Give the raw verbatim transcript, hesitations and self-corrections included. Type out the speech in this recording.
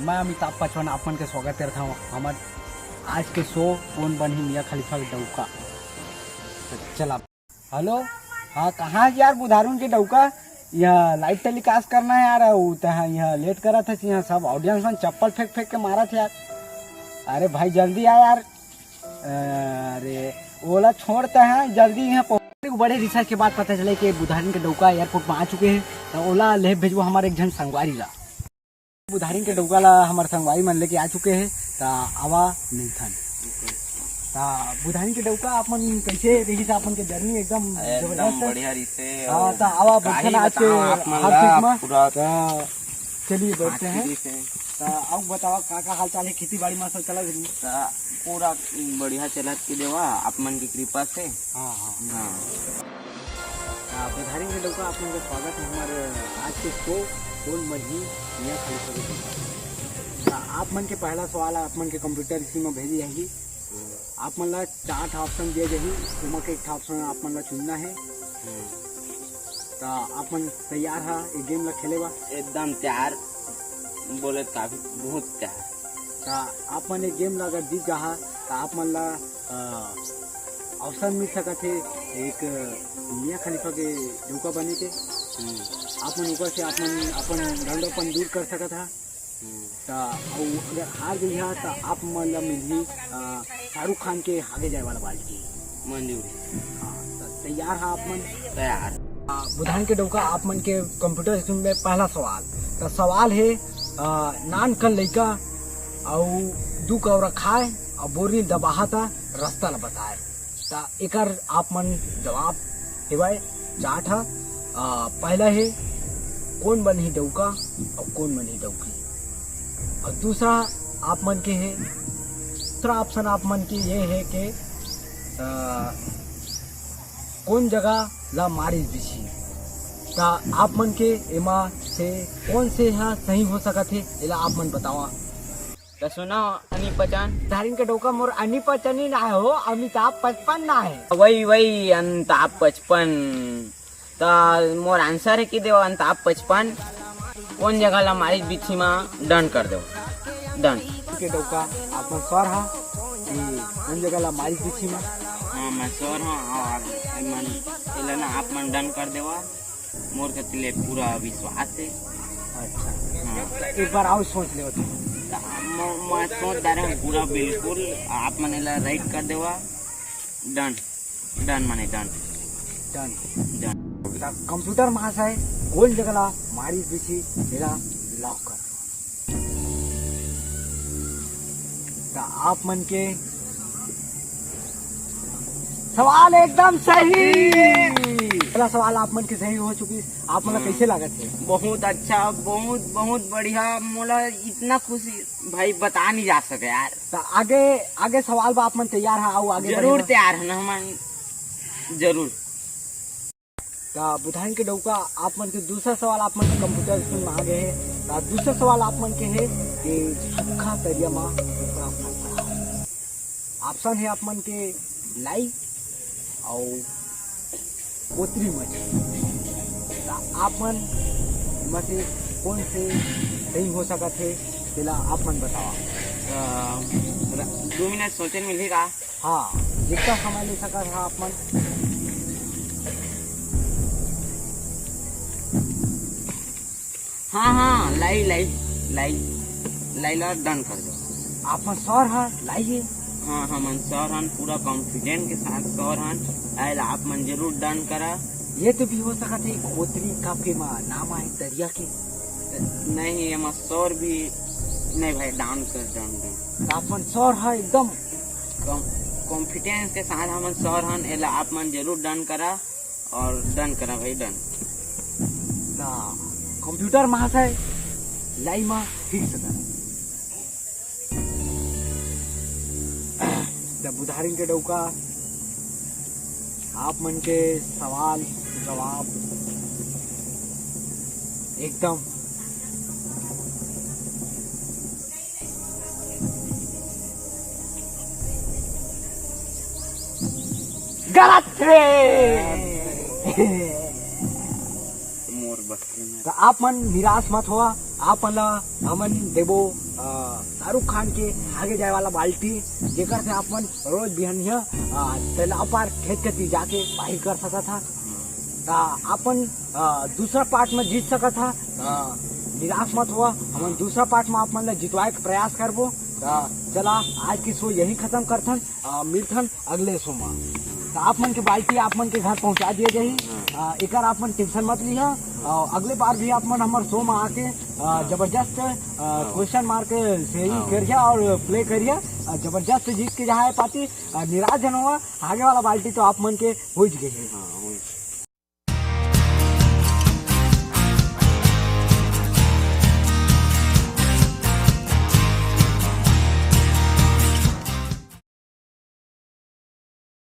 मैं अमिताभ पासवान आप मन के स्वागत करत हूँ हमर आज के शो कोन बनही मियाँ खलीफा के डौका। तो चला। हेलो, हाँ, कहाँ है यार बुधारुन के डौका? यह लाइव टेलीकास्ट करना है यार, वो तो हाँ, यह लेट करा था, यहाँ सब ऑडियंस मन चप्पल फेंक फेंक के मारा था यार। अरे भाई जल्दी आ यार। अरे ओला छोड़ते हैं, जल्दी यहाँ पहुँच। बड़े रिसर्च के बाद पता चले कि बुधारिन के डौका एयरपोर्ट में आ चुके हैं, तो ओला ले भेजबो हमारे एक झन संगवारी ला। बुधारिन के डौका ला हमारे संगवारी मन लेके आ चुके हैं, तो आवा मिलथन। तो बुधारिन के डौका आप मन कैसे रही था, अपन के जर्नी एकदम एकदम जबरदस्त है। बढ़िया रिसे हाँ, और तो आवा काहे बच्चन आज के बताओ आप मन हर ला चीज में। पूरा तो चलिए बैठते हैं। तो अब बताओ का का हाल चाल है, खेती बाड़ी में सब चला गई? तो पूरा बढ़िया चलत के देवा आप मन की कृपा से। हाँ, हाँ। हाँ। हाँ, बुधारिन के डौका आप मन के स्वागत है हमारे आज के शो कोन बनही मियाँ खलीफा के डौका। तो आप मन के पहला सवाल आप मन के कंप्यूटर स्क्रीन में भेजे जाही। आप मन ला चार ठा ऑप्शन दिया जाही, ओमा के एक ठा ऑप्शन आप मन ला चुनना है। तो आप मन तैयार हा ये गेम ला खेले बा? एकदम तैयार, बोले तो काफी बहुत तैयार। तो आप मन ये गेम ला अगर जीत जाहा तो आप मन ला अ, अवसर मिल सकत है एक मियाँ खलीफा के डौका बने के। हम्म। आप मन ऊपर से आप मन अपन डंडोपन दूर कर सकत हा। हम्म। त अउ अगर हार गई हा त आप मन ला मिलही अ, शाहरुख खान के आगे जाए वाला बाल्टी। मंजूर। हाँ, त तैयार हा आप मन? तैयार। अ, बुधारिन के डौका आप मन के कंप्यूटर स्क्रीन में पहला सवाल। त सवाल है अ, नान कन लइका अउ दू कौरा खाए अउ बोरी दबाहा त रास्ता ला बताए। त एकर आप मन जवाब हेवय चार ठा। अ, पहला हे कोन बनही डौका अउ कोन बनही डौकी। अउ दूसरा आप मन के हे, दूसरा ऑप्शन आप मन के ये हे के अ, कोन जगह ला मारिस बिछी। त आप मन के एमा से कोन से हा सही हो सकत हे, एला आप मन बतावा। त सुनो अनी पचन। धारिन के डौका मोर अनी पचन ही ना हो, अमिताभ पचपन ना है। वही, वही अमिताभ पचपन। त मोर आंसर है कि देव अमिताभ पचपन। कोन जगह ला मारिस बिछी मा डन कर देव। डन। के डौका आप मन सर हा कि कोन जगह ला मारिस बिछी मा? हाँ, मैं सर हाँ, और मन एला ना आप मन डन कर देवा। मोर कति ले पूरा विश्वास है। अच्छा। हाँ। एक बार और सोच ले। त म-, मैं सोच डारे हूँ पूरा बिल्कुल, आप मन एला राइट कर देवा। डन, डन माने डन। डन। डन। त कंप्यूटर महाशय कोन जगह ला मारिस बिछी एला लॉक कर। त आप मन के सवाल एकदम सही। पहला सवाल आप मन के सही हो चुकी। आप मन ला हाँ। कैसे लागत है? बहुत अच्छा, बहुत, बहुत बढ़िया। मोला इतना खुशी भाई बता नहीं जा सके यार। त आगे, आगे सवाल बा आप मन तैयार है? आओ आगे जरूर बढ़े। तैयार है ना हम, जरूर। त बुधारिन के डौका आप मन के दूसरा सवाल आप मन के कंप्यूटर स्क्रीन में आ गए है। त दूसरा सवाल आप मन के है कि सूखा तरिया मा कुकरा फंसा। ऑप्शन है आप मन के लाई अउ कोतरी मछली। त आप मन एमा से कोन से सही हो सकत है, तेला आप मन बतावा। अ, र-, दो मिनट सोचे मिलही का? हाँ, जितना समय ले सकत हा आप मन। हाँ, हाँ, लाई, लाई, लाई, लाई ला डन कर दो। आप मन सर हा, लाई है। हाँ, हमन सर हन, पूरा कॉन्फिडेंट के साथ सर हन, आयल आप मन जरूर डन करा। ये तो भी हो सकत है, कोतरी काफी मा नाम आए दरिया के। नहीं, एमा सर भी नहीं भाई, डन कर, डन, डन। त आप मन सर हा एकदम कॉन-, कॉन्फिडेंस के साथ हमन सर हन, एला आप मन जरूर डन करा और डन करा भाई, डन। त कंप्यूटर महाशय लाई मा फिर से करा। त बुधारिन के डौका आप मन के सवाल जवाब एकदम गलत है। मोर बस के नहीं। त आप मन निराश मत होवा। आप मन ला हमन देबो, अ, शाहरुख खान के भागे जाए वाला बाल्टी, जेकर से आप मन रोज बिहनिया, अ, तालाब पार खेत कती जाके बाहिर कर सकत हा। त आप मन, अ, दूसरा पार्ट में जीत सकत हा। त निराश मत हुआ, हमन दूसरा पार्ट में आप मन ला जितवाए के प्रयास करबो। त चला, आज की शो यही खत्म करथन, अ, मिलथन अगले शो में। त आप मन के बाल्टी आप मन के घर पहुंचा दिए जाही। अ, एकर आप मन टेंशन मत लिहा। अ, अगले बार भी आप मन हमर शो में आके, अ, जबरदस्त, अ, क्वेश्चन मार के सही करिया और प्ले करिया। अ, जबरदस्त जीत के जहाँ है पार्टी, अ, निराश जन हुआ, आगे वाला बाल्टी तो आप मन के हो ही गई है।